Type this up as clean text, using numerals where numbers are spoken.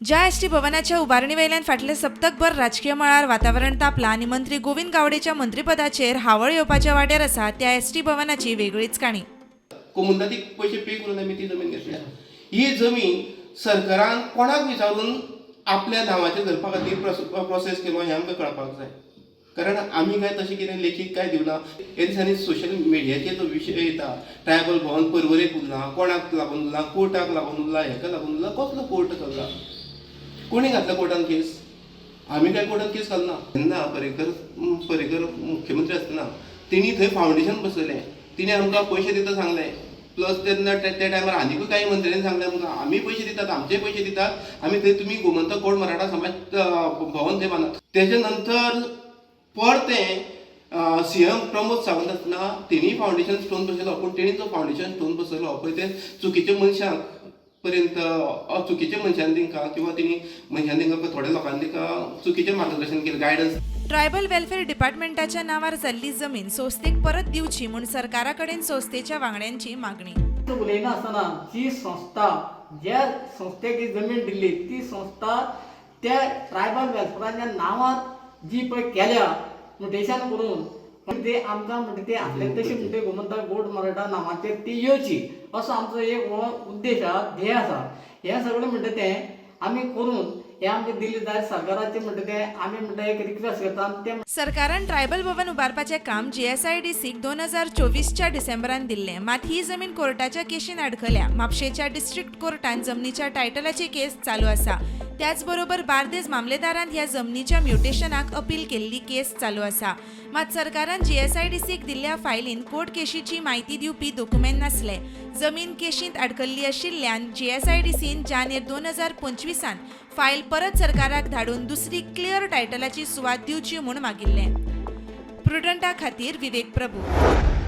ज्या एसटी भवनाच्या उबारणी वयल्यान फाटले सप्तकभर राजकीय मळार वातावरण तापलां आनी मंत्री गोविंद गावडेच्या मंत्रीपदाचेर हावळ येवपाच्या वाट्यार आसा, त्या एसटी भवनाची वेगळीच काणी. कोमुनिदादीक पयशे पे करून आमी ती जमीन घेतल्या. ही जमीन सरकारान कोणाक विचारून आपल्या नांवाचेर धरपा खातीर प्रोसेस केलो हें आमकां कळपाक जाय, कारण आमी काय तशें कितें लेखीत काय दिवना. हे दिसांनी सोशल मिडियाचेर जो विशय येता, ट्रायबल भवन परवरेक उरला, कोणाक लागून उरला, कोर्टाक लागून उरला, हेका लागून उरला. कसलो कोर्ट चल्ला? कोणी घातला कोर्टान केस? आमी काय कोर्टान केस घालना. तेन्ना पर्रीकर पर्रीकर मुख्यमंत्री आसतना तेणी थंय फावंडेशन बसयलें. तिणें आमकां पयशे दिता सांगलें. प्लस तेन्ना त्या टायमार आनिकूय कांय मंत्र्यांनी सांगलें आमकां, आमी पयशे दितात, आमचे पयशे दितात आमी थंय, तुमी गोमंतक गौड मराठा समाज भवन थंय बांदात. तेच्या नंतर परतें सीएम प्रमोद सावंत आसतना तेणी फावंडेशन स्टोन बसयलो. पूण तेणी जो फावंडेशन स्टोन बसयलो पळय, ते चुकीच्या मनशांक पर्यंत, चुकीच्या मनशान तांकां किंवा तेणी मनशान तांकां, थोड्या लोकांनी तांकां चुकीचें मार्गदर्शन केलें, गायडन्स. ट्रायबल वेलफेअर डिपार्टमेंटाच्या नांवार जाल्ली जमीन संस्थेक परत दिवची म्हूण सरकारा कडेन संस्थेच्या वांगड्यांची मागणी. उलयना आसतना जी संस्था, ज्या संस्थेक ही जमीन दिल्ली, ती संस्था त्या ट्रायबल वेलफेराच्या नांवार जी पळय केल्या म्युटेशन करून, पण ते आमकां म्हणटा ते आपले तशी म्हणटा गोमंतक गौड मराठा नांवाचेर ती येवची असो आमचो एक हो उद्देश आहा, ध्येय आसा. हें सगळें म्हणटा तें आमी करून हें आमकां दिलें जाल्यार सरकाराचें म्हणटा तें आमी म्हणटा एक रिक्वेस्ट करता आनी तें सरकारान ट्रायबल भवन उबारपाचें काम जीएसआयडीसीक 2024च्या डिसेंबरान दिल्लें. मात ही जमीन कोर्टाच्या केशीन आडखल्या. म्हापशेच्या डिस्ट्रिक्ट कोर्टान जमनीच्या टायटलाची केस चालू आसा. त्याच बरोबर बार्देज मामलेदारान ह्या जमनीच्या म्युटेशनाक अपील केल्ली केस चालू आसा. मात सरकारान जीएसआयडीसीक दिल्ल्या फायलीन कोर्ट केशीची म्हायती दिवपी दोकुमेंत नासले. जमीन केशींत आडकल्ली आशिल्ल्यान जीएसआयडीसीन जानेर 2025त फायल परत सरकाराक धाडून दुसरी क्लियर टायटलाची सुवात दिवची म्हूण मागिल्लें. प्रुडंटा खातीर विवेक प्रभू.